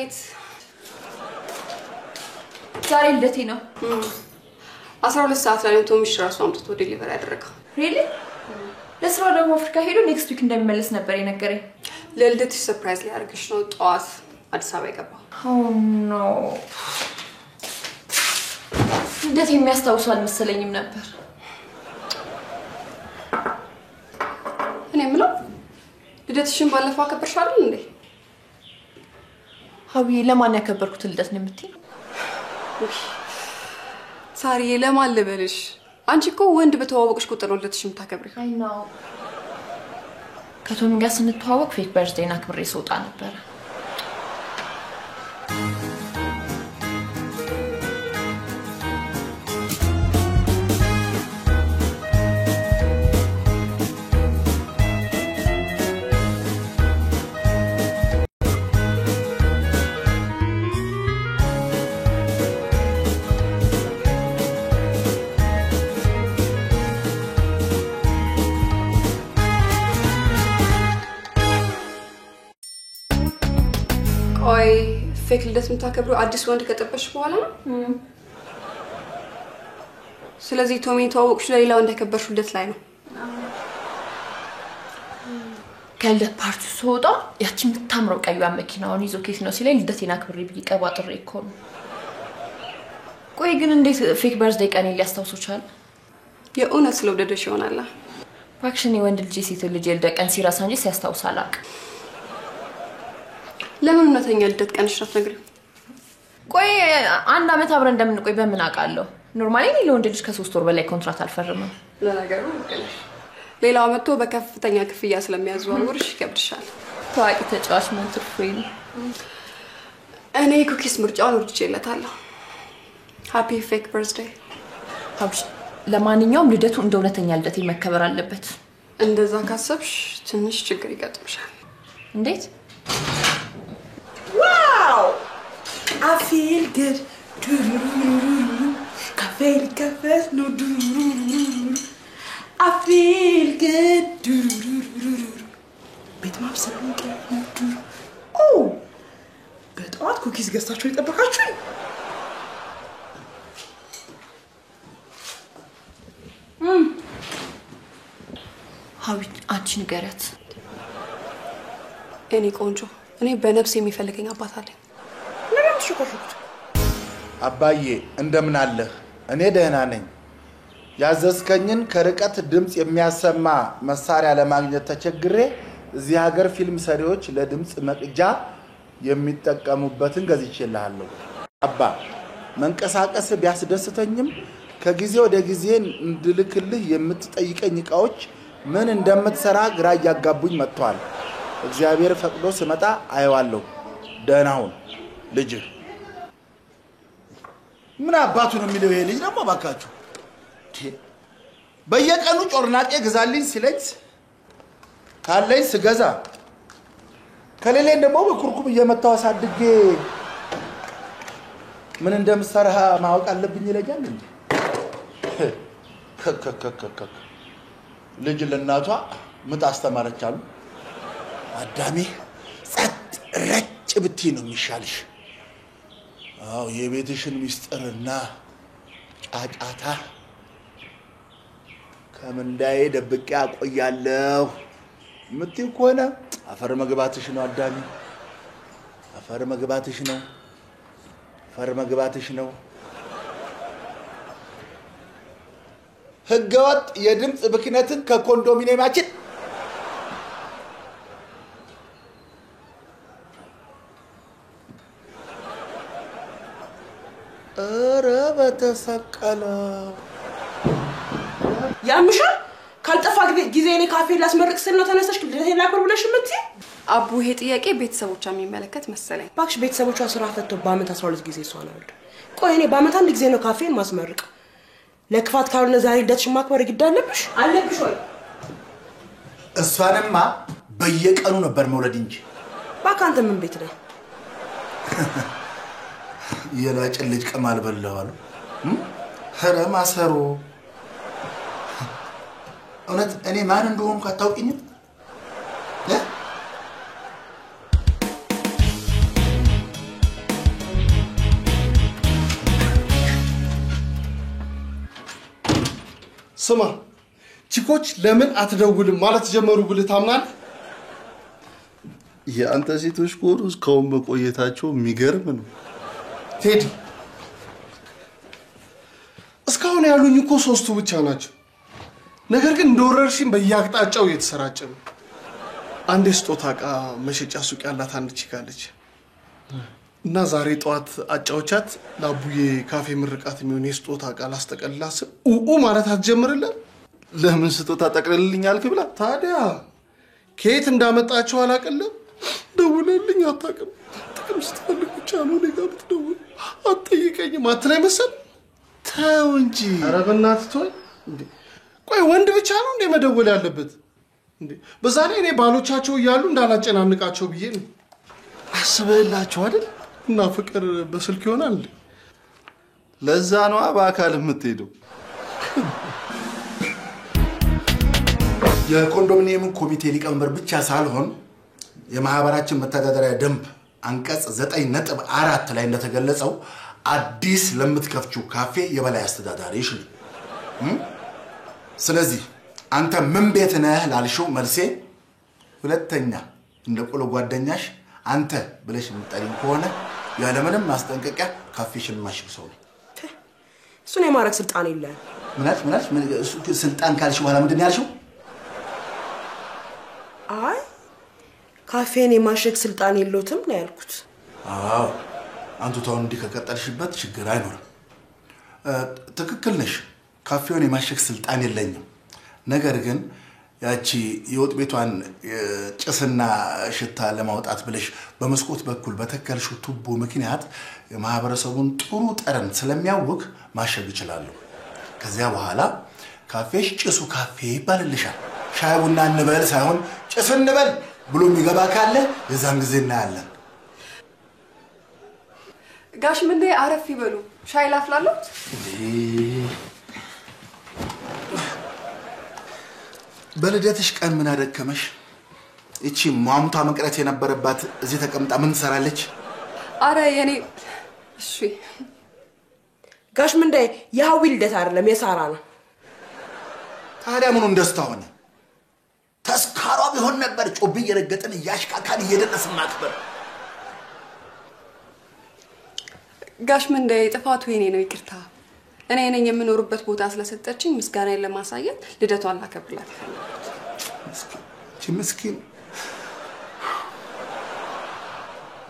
Late። ዛሬ ልደቴ ነው። 12 ሰዓት ላይ ነው ቶሚሽ ራሱ አምጥቶ delivery ያደረገው። Really? ለስራው ደግሞ አፍሪካ ሄዶ next week እንደሚመለስ ነበር የነገረኝ። ለልደትሽ surprise ሊያደርግሽ ነው ጠዋት አዲስ አበባ የገባው። Oh no። ልደት የሚያስታውሱ አልመሰለኝም ነበር። እኔ የምለው ልደትሽን ባለፈው አከበርሽ አይደል እንዴ? ሀዊዬ ለማን ያከበርኩት ልደት ነው የምትይኝ? ሳሪዬ ለማን ልበልሽ? አንቺ እኮ ወንድ በተዋወቅሽ ቁጥር ነው ልደትሽን የምታከብሪው። አይ ነው። ከቶሚ ጋር ስንተዋወቅ fake birthday ን አክብሬ ስወጣ ነበረ። ቆይ fake ልደት የምታከብሪው አዲስ ወንድ ከጠበሽ በኋላ ነው? ስለዚህ ቶሚ የተዋወቅሽው ለሌላ ወንድ ያከበርሽው ልደት ላይ ነው። ከልደት ፓርቲው ስወጣ ያቺ የምታምረው ቀይዋን መኪናውን ይዞ ኬት ነው ሲለኝ ልደቴን አክብሬ ብዬ ቀባጥሬ እኮ ነው። ቆይ ግን እንዴት fake birthday ቀኔን ሊያስታውሰው ቻለ? የእውነት ስለወደደሽ ይሆናል። እባክሽ እኔ ወንድ ልጅ የሴት ልጅ የልደት ቀን ሲረሳ እንጂ ሲያስታውስ አላውቅም። ለምን እውነተኛ ልደት ቀንሽ አትነግሪው? ቆይ አንድ አመት አብረን እንደምንቆይ በምን አውቃለሁ? Normally እኔ ለወንድ ልጅ ከ3 ወር በላይ ኮንትራት አልፈርምም። ለነገሩ ሌላው መጥቶ በከፍተኛ ክፍያ ስለሚያዘዋውርሽ ይከብድሻል። ታዋቂ ተጫዋች መሆን ትርፌ ነው። እኔ cookies ምርጫውን ወድጄለታለሁ። Happy fake birthday። ሀብሽ ለማንኛውም ልደቱ እንደ እውነተኛ ልደቴ መከበር አለበት። እንደዛ ካሰብሽ ትንሽ ችግር ይገጥምሻል። እንዴት? Wow! I feel good. ካፌ ሊከፈት ነው። I feel good. ቤት ማብሰል ነው። ኦ በጠዋት cookies ገዝታችሁ የጠበቃችሁኝ? ሀዊ አንቺ ንገሪያት። እኔ ቆንጆ እኔ በነፍስ የሚፈልገኝ አባት አለኝ። ለምን ትሽኮርኩት? አባዬ እንደምን አለህ? እኔ ደህና ነኝ። ያዘዝከኝን ከርቀት ድምጽ የሚያሰማ መሳሪያ ለማግኘት ተቸግሬ እዚህ ሀገር ፊልም ሰሪዎች ለድምጽ መቅጃ የሚጠቀሙበትን ገዝቼልሃለሁ። አባ መንቀሳቀስ ቢያስደስተኝም ከጊዜ ወደ ጊዜ እንድልክልህ የምትጠይቀኝ እቃዎች ምን እንደምትሰራ ግራ እያጋቡኝ መጥተዋል። እግዚአብሔር ፈቅዶ ስመጣ አየዋለሁ። ደህና ሁን ልጅህ። ምን አባቱ ነው የሚለው ይሄ ልጅ ደግሞ? እባካችሁ በየቀኑ ጮርናቄ ግዛልኝ ሲለኝ ካለኝ ስገዛ ከሌለኝ ደግሞ በኩርኩም እየመታው አሳድጌ ምን እንደምሰራ ማወቅ አለብኝ ይለኛል እንዴ? ልጅ ለእናቷ ምጥ አስተማረች አሉ። አዳሜ ጸጥ ረጭ ብትይ ነው የሚሻልሽ። አዎ የቤትሽን ሚስጥርና ጫጫታ ከምንዳዬ ደብቄ አቆያለሁ የምትይው ከሆነ አፈር መግባትሽ ነው አዳሜ፣ አፈር መግባትሽ ነው፣ አፈር መግባትሽ ነው። ህገወጥ የድምፅ ብክነትን ከኮንዶሚኒየማችን ኧረ በተሰቀለው ያምሻል። ካልጠፋ ጊዜ እኔ ካፌ ላስመርቅ ስል ነው ተነስተሽ ልደቴን ላክብር ብለሽ የምትይው? አቡ ይሄ ጥያቄ ቤተሰቦቿ የሚመለከት መሰለኝ። እባክሽ ቤተሰቦቿ ስራ ፈተው በአመት 12 ጊዜ እሷን አይወልድም። ቆይ እኔ በአመት አንድ ጊዜ ነው ካፌን ማስመርቅ። ለክፋት ካልሆነ ዛሬ ልደትሽን ማክበር ግድ አለብሽ አለብሽ ወይ? እሷንማ በየቀኑ ነበር መውለድ እንጂ። እባክህ አንተ ምን ቤት ነህ? የላጭን ልጅ ቅማል በላው አሉ። ኧረ ማሰሮ እውነት እኔ ማን እንደሆንኩ አታውቂኝም? ስማ ቺኮች ለምን አትደውልም ማለት ጀመሩ ብለህ ታምናለህ? የአንተ ሴቶች ከሆኑ እስካሁን መቆየታቸው የሚገርም ነው። ቴዲ እስካሁን ያሉኝ እኮ ሶስቱ ብቻ ናቸው። ነገር ግን እንደወረርሽኝ በየአቅጣጫው እየተሰራጨ ነው። አንድ የስጦታ ዕቃ መሸጫ ሱቅ ያላት አንድ chick አለች እና ዛሬ ጠዋት አጫውቻት ለአቡዬ ካፌ ምርቃት የሚሆን የስጦታ ዕቃ ላስጠቀልላት ስል ኡኡ ማለት አትጀምርልን። ለምን ስጦታ ጠቅልልኝ አልክ ብላ ታዲያ ከየት እንዳመጣቸው አላውቅም። ደውለልኝ አታውቅም። ጥቅም ስትፈልግ ብቻ ነው እኔ ጋር የምትደውል። አትጠይቀኝም አትለኝ መሰል። ተው እንጂ። ኧረ በእናትህ ተወኝ። እንዴ ቆይ ወንድ ብቻ ነው እንዴ መደወል ያለበት? እንዴ በዛ ላይ እኔ ባሎቻቸው እያሉ እንዳላጨናንቃቸው ብዬ ነው። አስበህላቸው አይደል? እና ፍቅር በስልክ ይሆናል እንዴ? ለዛ ነዋ በአካል የምትሄደው። የኮንዶሚኒየም ኮሚቴ ሊቀመንበር ብቻ ሳልሆን የማህበራችን መተዳደሪያ ደንብ አንቀጽ 9.4 ላይ እንደተገለጸው አዲስ ለምትከፍቺው ካፌ የበላይ አስተዳዳሪሽ ነኝ። ስለዚህ አንተ ምን ቤት ነህ ላልሽው መልሴ ሁለተኛ እንደ ቆሎ ጓደኛሽ አንተ ብለሽ የምትጠሪኝ ከሆነ ያለምንም ማስጠንቀቂያ ካፌሽን ማሽግ ሰው ነኝ። እሱን የማድረግ ስልጣን የለህም። ምናልሽ ስልጣን ካልሽ በኋላ ምንድን ነው ያልሽው? አይ ካፌን የማሸግ ስልጣን የለውትም ነው ያልኩት። አዎ አንቱታውን እንዲህ ከቀጠልሽበት ችግር አይኖርም። ትክክል ነሽ። ካፌውን የማሸግ ስልጣን የለኝም። ነገር ግን ያቺ የወጥ ቤቷን ጭስና ሽታ ለማውጣት ብለሽ በመስኮት በኩል በተከልሽው ቱቦ ምክንያት የማህበረሰቡን ጥሩ ጠረን ስለሚያውክ ማሸግ እችላለሁ። ከዚያ በኋላ ካፌሽ ጭሱ ካፌ ይባልልሻል። ሻይ ቡና እንበል ሳይሆን ጭስ እንበል ብሎ የሚገባ ካለ የዛን ጊዜ እናያለን። ጋሽ ምንዴ አረፍ ይበሉ፣ ሻይ ላፍላለሁት። በልደትሽ ቀን ምን አደከመሽ? እቺ ሟሙታ መቅረት የነበረባት እዚህ ተቀምጣ ምን ትሰራለች? አረ የኔ እሺ ጋሽ ምንዴ የሀዊ ልደት አይደለም የሳራ ነው። ታዲያ ምኑን ደስታ ሆነ? ተስካሯ ቢሆን ነበር ጮቤ እየረገጥን እያሽካካን እየደነስን ማክበር። ጋሽ ምንዴ ጥፋቱ የኔ ነው፣ ይቅርታ። እኔ ነኝ የምኖርበት ቦታ ስለሰጠችኝ ምስጋናዬን ለማሳየት ልደቷን ላከብርላት የፈለኩት። ምስኪን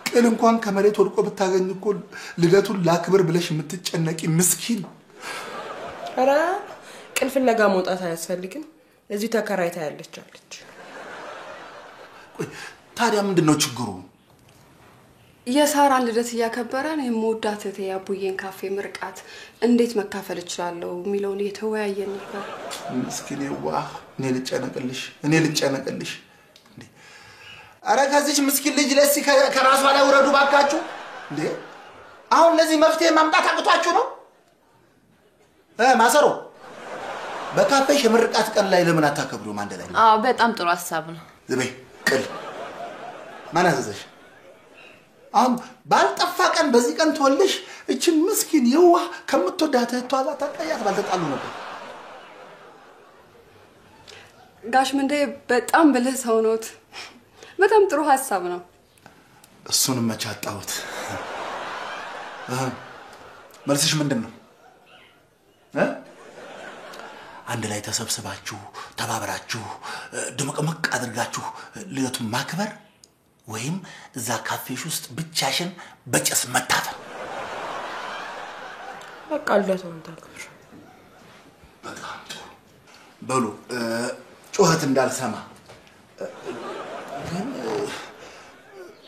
ቅል እንኳን ከመሬት ወድቆ ብታገኝ እኮ ልደቱን ላክብር ብለሽ የምትጨነቂ ምስኪን። ኧረ ቅል ፍለጋ መውጣት አያስፈልግም። እዚሁ ተከራይታ ያለች አለች። ታዲያ ምንድን ነው ችግሩ? የሳራን ልደት እያከበረን የምወዳት እህቴ አቡዬን ካፌ ምርቃት እንዴት መካፈል እችላለሁ የሚለውን እየተወያየን ነበር። ምስኪን የዋህ፣ እኔ ልጨነቅልሽ፣ እኔ ልጨነቅልሽ። ኧረ ከዚች ምስኪን ልጅ ለሲ ከራሷ ላይ ውረዱ ባካችሁ። እንዴ አሁን ለዚህ መፍትሄ ማምጣት አቅቷችሁ ነው? ማሰሮ በካፌሽ የምርቃት ቀን ላይ ለምን አታከብሪውም አንድ ላይ? አዎ በጣም ጥሩ ሀሳብ ነው። ዝም በይ ቅል። ማን አዘዘሽ? አሁን ባልጠፋ ቀን በዚህ ቀን ትወልሽ እቺን ምስኪን የዋህ ከምትወዳት እህቷ ጋር ታቀያት ባልተጣሉ ነበር። ጋሽ ምንዴ በጣም ብልህ ሰው ነዎት። በጣም ጥሩ ሀሳብ ነው። እሱንም መች አጣሁት። መልስሽ ምንድን ነው? አንድ ላይ ተሰብስባችሁ ተባብራችሁ ድምቅምቅ አድርጋችሁ ልደቱን ማክበር ወይም እዛ ካፌሽ ውስጥ ብቻሽን በጭስ መታፈን። በቃ ልደቱን ታክብር። በጣም ጥሩ። በሉ ጩኸት እንዳልሰማ። ግን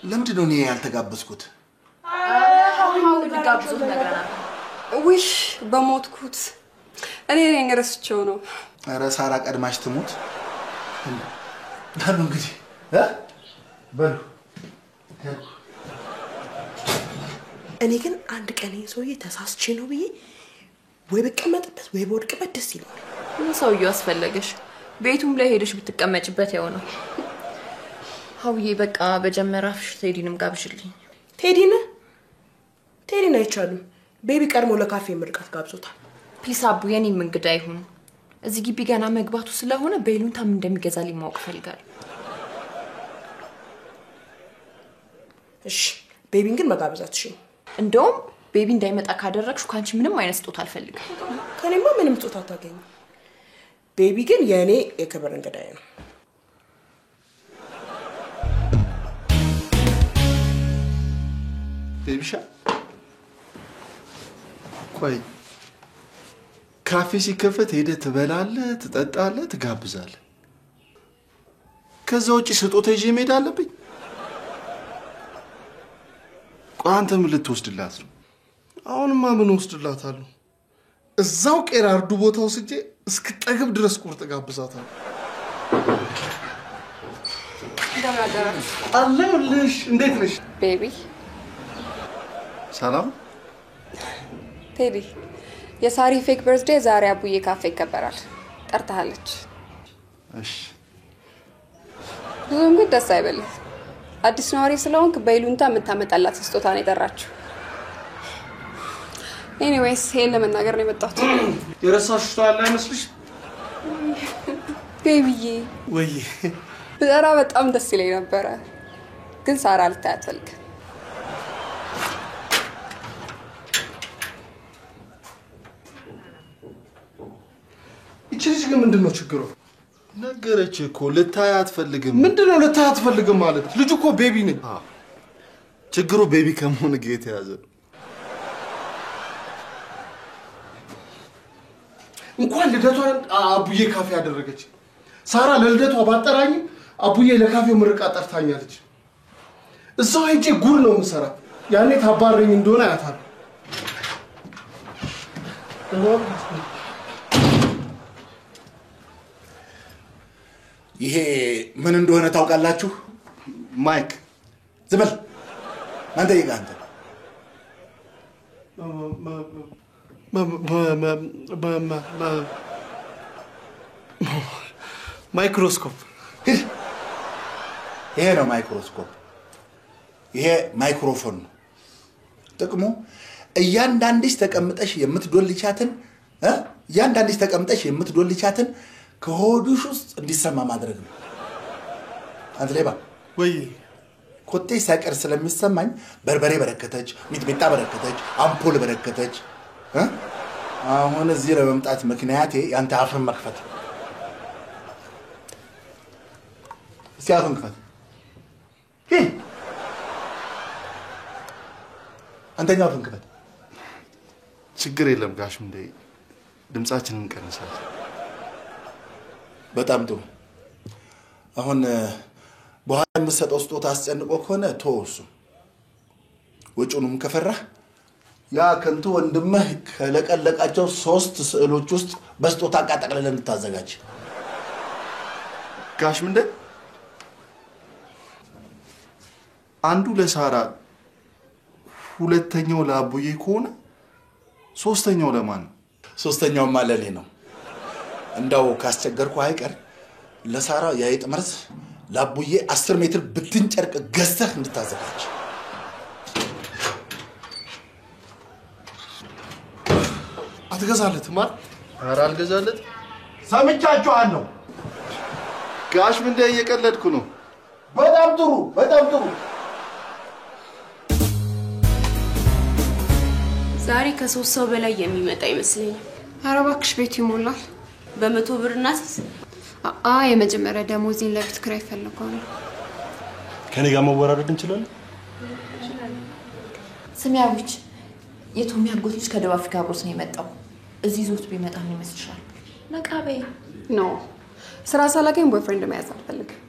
ለምንድን ነው እኔ ያልተጋበዝኩት? ሊጋብዙት ነግረናል። ውይ በሞትኩት፣ እኔ ነኝ ረስቼው ነው። ኧረ ሳራ ቀድማሽ ትሙት። በሉ እንግዲህ በሉ። እኔ ግን አንድ ቀን ይሄን ሰውዬ ተሳስቼ ነው ብዬ ወይ ብቀመጥበት ወይ በወድቅበት ደስ ይለዋል። ምን ሰውዬው አስፈለገሽ? ቤቱም ላይ ሄደሽ ብትቀመጭበት ያው ነው። ሀውዬ በቃ በጀመረ አፍሽ ቴዲንም ጋብዥልኝ። ቴዲን ቴዲን አይቻልም። ቤቢ ቀድሞ ለካፌ ምርቃት ጋብዞታል። please አቡ የኔም እንግዳ ይሁን። እዚህ ግቢ ገና መግባቱ ስለሆነ በይሉኝታ ምን እንደሚገዛልኝ ማወቅ እፈልጋለሁ። እሺ ቤቢን ግን መጋበዝ አትችይም። እንደውም ቤቢ እንዳይመጣ ካደረግሽው ካንቺ ምንም አይነት ስጦታ አልፈልግም። ከኔማ ምንም ስጦታ አታገኝም። ቤቢ ግን የኔ የክብር እንግዳዬ ነው። ቤቢሻ ቆይ ካፌ ሲከፈት ሄደህ ትበላለህ፣ ትጠጣለህ፣ ትጋብዛለህ። ከዛ ውጪ ስጦታ ይዤ መሄድ አለብኝ? ቆይ አንተ ምን ልትወስድላት ነው? አሁንማ ምን ወስድላታለሁ? እዛው ቄራ እርዱ ቦታ ወስጄ እስክጠግብ ድረስ ቁርጥ ጋብዛታለሁ። እንደምን አደራችሁ? አለሁልሽ። እንዴት ነሽ? ቤቢ ሰላም። ቴዲ፣ የሳሪ fake birthday ዛሬ አቡዬ ካፌ ይከበራል። ጠርታሃለች። እሺ። ብዙም ግን ደስ አይበልህ። አዲስ ነዋሪ ስለሆንክ በይሉኝታ የምታመጣላት ስጦታ ነው የጠራችው። Anyways ይሄን ለመናገር ነው የመጣሁት። የረሳሽው ሰው ያለ አይመስልሽ? ቤቢዬ ወይ ብጠራ በጣም ደስ ይለኝ ነበረ፣ ግን ሳራ ልታይ አትፈልግም። ይቺ ልጅ ግን ምንድን ነው ችግሩ? ነገረች እኮ ልታይ አትፈልግም። ምንድን ነው ልታይ አትፈልግም ማለት? ልጁ እኮ ቤቢ ነኝ። ችግሩ ቤቢ ከመሆን ጋር የተያዘ ነው። እንኳን ልደቷን አቡዬ ካፌ አደረገች። ሳራ ለልደቷ ባጠራኝም አቡዬ ለካፌው ምርቃ ጠርታኛለች። እዛው ሄጄ ጉድ ነው የምሰራት። ያኔ ታባረኝ እንደሆነ አያታለሁ። ይሄ ምን እንደሆነ ታውቃላችሁ? Mic ዝም በል። ማን ጠየቀህ አንተ? ማይክሮስኮፕ። ይሄ ነው ማይክሮስኮፕ። ይሄ ማይክሮፎን ነው። ጥቅሙ እያንዳንድሽ ተቀምጠሽ የምትዶልቻትን እያንዳንድሽ ተቀምጠሽ የምትዶልቻትን ከሆድሽ ውስጥ እንዲሰማ ማድረግ ነው። አንተ ሌባ ወይ ኮቴ ሳይቀር ስለሚሰማኝ በርበሬ በረከተች፣ ሚጥሚጣ በረከተች፣ አምፖል በረከተች። አሁን እዚህ ለመምጣት ምክንያቴ ያንተ አፍን መክፈት። እስቲ አፍን ክፈት። አንተኛው አፍን ክፈት። ችግር የለም ጋሽ ምንዴ፣ ድምጻችንን እንቀንሳለን። በጣም ጥሩ። አሁን በኋላ የምትሰጠው ስጦታ አስጨንቆ ከሆነ ተወው፣ እሱ ወጪውንም ከፈራህ ያ ከንቱ ወንድምህ ከለቀለቃቸው 3 ስዕሎች ውስጥ በስጦታ ዕቃ ጠቅልለህ እንድታዘጋጅ። ጋሽ ምንዴ፣ አንዱ ለሳራ ሁለተኛው ለአቡዬ ከሆነ ሶስተኛው ለማን ነው? ሶስተኛውማ ለኔ ነው። እንዳው ካስቸገርኩ አይቀር ለሳራ የአይጥ መርዝ ለአቡዬ 10 ሜትር ብትን ጨርቅ ገዝተህ እንድታዘጋጅ። አትገዛለትም አይደል? ኧረ አልገዛለትም። ሰምቻችኋለሁ። ጋሽ ምንዴ እየቀለድኩ ነው። በጣም ጥሩ፣ በጣም ጥሩ። ዛሬ ከ3 ሰው በላይ የሚመጣ አይመስለኝም። ኧረ እባክሽ ቤቱ ይሞላል። በ100 ብር እናስይዝ። የመጀመሪያ ደሞዜን ለቤት ኪራይ እፈልገዋለሁ። ከኔ ጋር መወራረድ እንችላለን? ስሚ አዊች፣ የቶሚ አጎት ልጅ ከደቡብ አፍሪካ አብሮት ነው የመጣው። እዚህ ይዞት ቢመጣ ምን ይመስልሻል? ነቃ በይ። No ስራ ሳላገኝ boyfriend መያዝ አልፈልግም።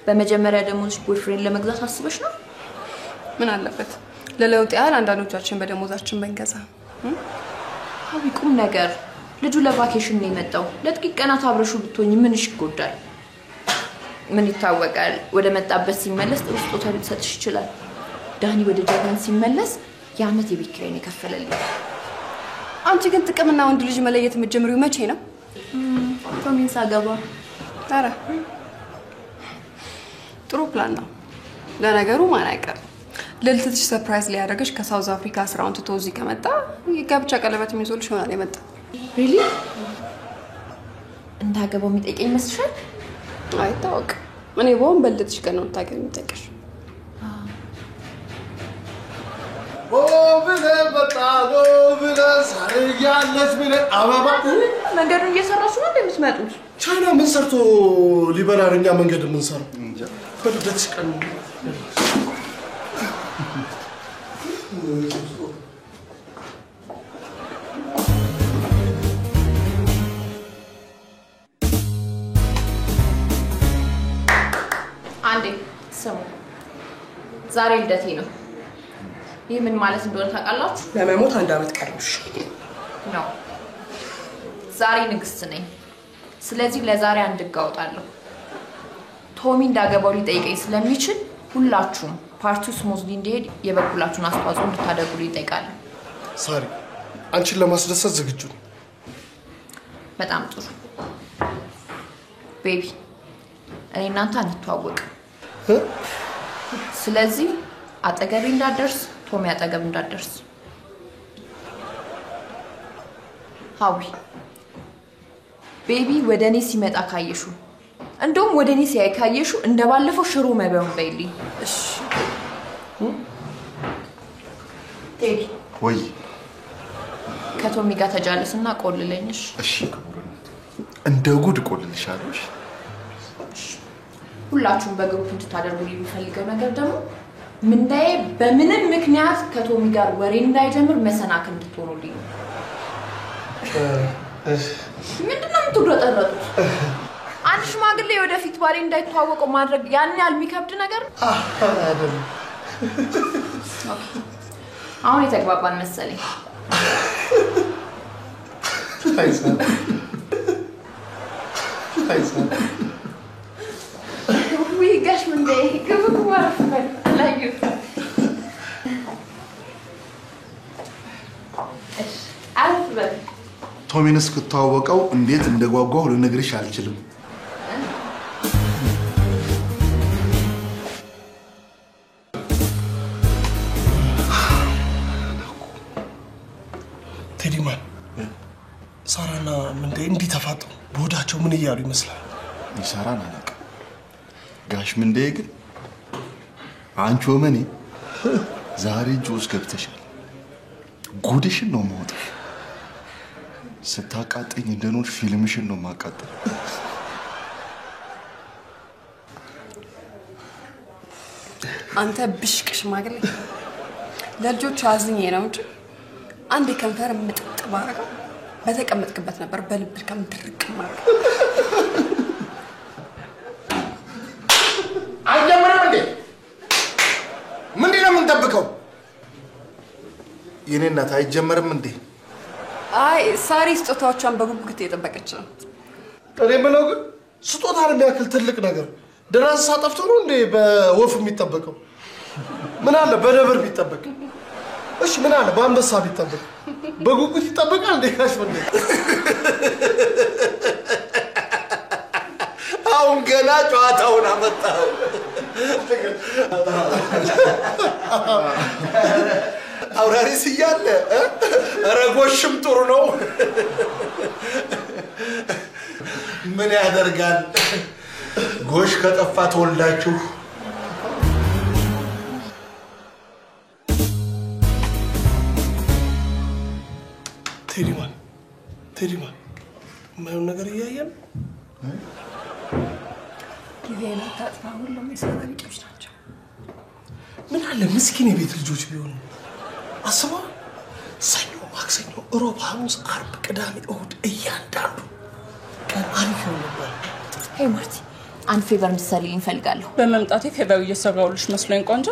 በመጀመሪያ ደሞዝሽ boyfriend ለመግዛት አስበሽ ነው? ምን አለበት ለለውጥ ያህል አንዳንዶቻችን በደሞዛችን ብንገዛ። አዊ ቁም ነገር፣ ልጁ ለ vacation ነው የመጣው። ለጥቂት ቀናት አብረሽው ብትሆኚ ምንሽ ይጎዳል? ምን ይታወቃል፣ ወደ መጣበት ሲመለስ ጥሩ ስጦታ ሊሰጥሽ ይችላል። ዳኒ ወደ ጀርመን ሲመለስ የዓመት የቤት ኪራይን የከፈለልኝ። አንቺ ግን ጥቅምና ወንድ ልጅ መለየት የምትጀምሪው መቼ ነው? ቶሚን ሳገባ። ኧረ ጥሩ ፕላን ነው። ለነገሩ ማን አይቀር ልልትሽ surprise ሊያደርግሽ ከሳውዝ አፍሪካ ስራውን ትቶ እዚህ ከመጣ የጋብቻ ቀለበት የሚይዞልሽ ይሆናል የመጣ። Really? እንዳገባው የሚጠይቀኝ ይመስልሻል? አይታወቅም። እኔ በሆን በልደትሽ ቀን ነው የምታገቢው የሚጠይቅሽ። መንገዱን እየሰራችሁ ነው እንደምትመጡት? ቻይና ምን ሰርቶ ሊበላ ነው እኛ መንገድ የምንሰራው? በልደትሽ ቀን አንዴ ስሙ፣ ዛሬ ልደቴ ነው። ይህ ምን ማለት እንደሆነ ታውቃላችሁ? ለመሞት አንድ አመት ቀረሽ ነው። ዛሬ ንግስት ነኝ። ስለዚህ ለዛሬ አንድ ሕግ አወጣለሁ። ቶሚ እንዳገባው ሊጠይቀኝ ስለሚችል ሁላችሁም ፓርቲው smoothly እንዲሄድ የበኩላችሁን አስተዋጽኦ እንድታደርጉልኝ እጠይቃለሁ። ሳሪ፣ አንቺን ለማስደሰት ዝግጁ ነኝ። በጣም ጥሩ baby። እኔ እናንተ አንተዋወቅም። ስለዚህ አጠገቤ እንዳትደርስ፣ ቶሚ አጠገብ እንዳትደርስ። ሀዊ baby ወደ እኔ ሲመጣ ካየሹ፣ እንደውም ወደ እኔ ሲያይ ካየሹ እንደባለፈው ሽሮ መበውን በይልኝ። እሺ ቴዲ። ወይ ከቶሚ ጋር ተጃለስና ቆልለኝሽ። እሺ ክቡርነት፣ እንደ ጉድ ቆልልሻለሁ። እሺ ሁላችሁም በ group እንድታደርጉልኝ የምፈልገው ነገር ደግሞ ምንዳዬ በምንም ምክንያት ከቶሚ ጋር ወሬ እንዳይጀምር መሰናክል እንድትሆኑልኝ ነው። ምንድነው የምትጉረጠረጡት? አንድ ሽማግሌ ወደፊት ባሌ እንዳይተዋወቀው ማድረግ ያን ያህል የሚከብድ ነገር ነው? አይደለም። አሁን የተግባባን መሰለኝ። ውይ ጋሽ ምንዳዬ ግቡ ግቡ፣ አረፍ በሉ። አላየሁትም። እሺ አረፍ በሉ። ቶሚን እስክተዋወቀው እንዴት እንደጓጓሁ ልነግርሽ አልችልም። ቴዲማን፣ ሳራና ምንዳዬ እንዲህ ተፋጠው በሆዳቸው ምን እያሉ ይመስላል? የሳራን አላውቅም። ጋሽ ምንዳዬ ግን አንቺ ወመኔ ዛሬ ጆስ ገብተሻል። ጉድሽን ነው የማወጣሽ። ስታቃጠኝ እንደኖር ፊልምሽን ነው የማቃጠል። አንተ ብሽቅ ሽማግሌ፣ ለልጆቹ አዝኜ ነው እንጂ አንድ የከንፈር ምጥጥ ባረገው በተቀመጥክበት ነበር በልብ ድካም ድርቅ ማረገው። አይጀምርም እንዴ? ምንድን ነው የምንጠብቀው? የኔ እናት አይጀመርም እንዴ? አይ ሳሪ ስጦታዎቿን በጉጉት እየጠበቀች ነው። እኔ የምለው ግን ስጦታን የሚያክል ትልቅ ነገር ደህና እንስሳ ጠፍቶ ነው እንዴ በወፍ የሚጠበቀው? ምን አለ በነብር ቢጠበቅ? እሺ ምን አለ በአንበሳ ቢጠበቅ? በጉጉት ይጠበቃል እንዴ ጋሽ ምንዳዬ? አሁን ገና ጨዋታውን አመጣው። አውራሪስ እያለ ረጎሽም ጥሩ ነው። ምን ያደርጋል ጎሽ ከጠፋ ተወልዳችሁ። ቴዲማን ቴዲማን፣ የማይሆን ነገር እያየን ጊዜን አታጥፋ። ሁሉም የሳራ ቢጤዎች ናቸው። ምን አለ ምስኪን የቤት ልጆች ቢሆኑ አስበው። ሰኞ፣ ማክሰኞ፣ እሮብ፣ ሐሙስ፣ ዓርብ፣ ቅዳሜ፣ እሁድ እያንዳንዱ ቀን አሪፍ ይሆን ነበር። hey ማርቲ፣ አንድ favor እንድትሰሪልኝ እፈልጋለሁ። በመምጣቴ favor እየሰራሁልሽ መስሎኝ ቆንጆ።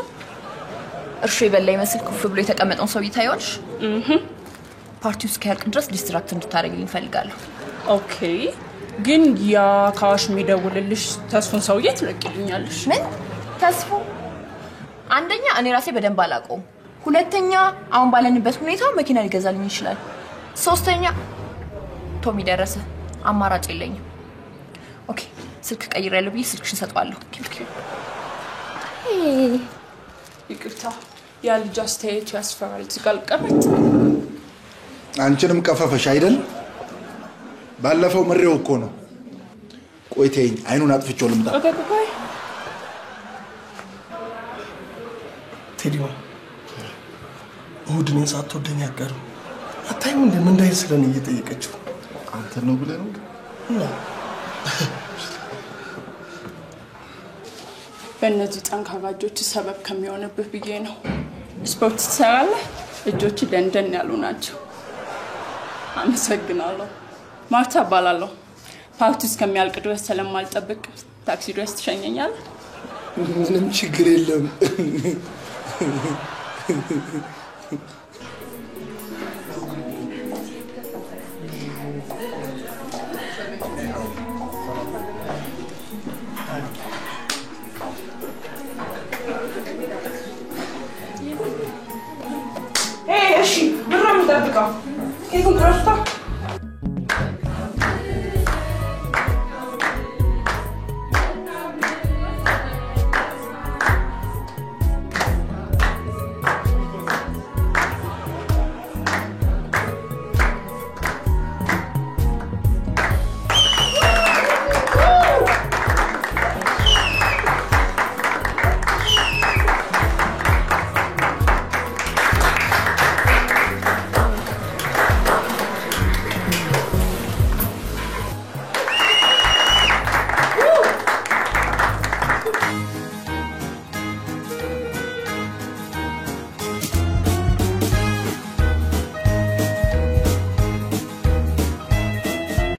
እርሾ የበላ ይመስል ኩፍ ብሎ የተቀመጠውን ሰውዬ ታይዋለሽ? ፓርቲው እስኪያልቅ ድረስ distract እንድታደርጊልኝ እፈልጋለሁ። okay፣ ግን ያ ከአዋሽ የሚደውልልሽ ተስፉን ሰውዬ ትለቂልኛለሽ? ምን ተስፉ? አንደኛ እኔ ራሴ በደንብ አላውቀውም። ሁለተኛ አሁን ባለንበት ሁኔታ መኪና ሊገዛልኝ ይችላል። ሶስተኛ ቶሚ ደረሰ፣ አማራጭ የለኝም። okay ስልክ ቀይሬያለሁ ብዬ ስልክሽን ሰጠዋለሁ። ይቅርታ፣ ያ ልጅ አስተያየቱ ያስፈራል። እዚህ ጋር ልቀመጥ። አንቺንም ቀፈፈሽ አይደል? ባለፈው ምሬው እኮ ነው። ቆይ ተይኝ፣ አይኑን አጥፍቼው ልምጣ። ቆይ ቆይ ቆይ፣ ቴዲማ እሑድ እኔን ሳትወደኝ አትቀርም። አታይም እንደ ምን እንዳይል ስለኔ እየጠየቀችው አንተ ነው ብለህ ነው? እና በእነዚህ ጠንካራ እጆች ሰበብ ከሚሆንብህ ብዬ ነው። ስፖርት ትሰራለህ? እጆች ደንደን ያሉ ናቸው። አመሰግናለሁ። ማርታ እባላለሁ። ፓርቲ እስከሚያልቅ ድረስ ስለማልጠብቅ ታክሲ ድረስ ትሸኘኛለህ? ምንም ችግር የለም። እሺ፣ ብር ነው የምጠብቀው። ኬኩን ቆረሱታ።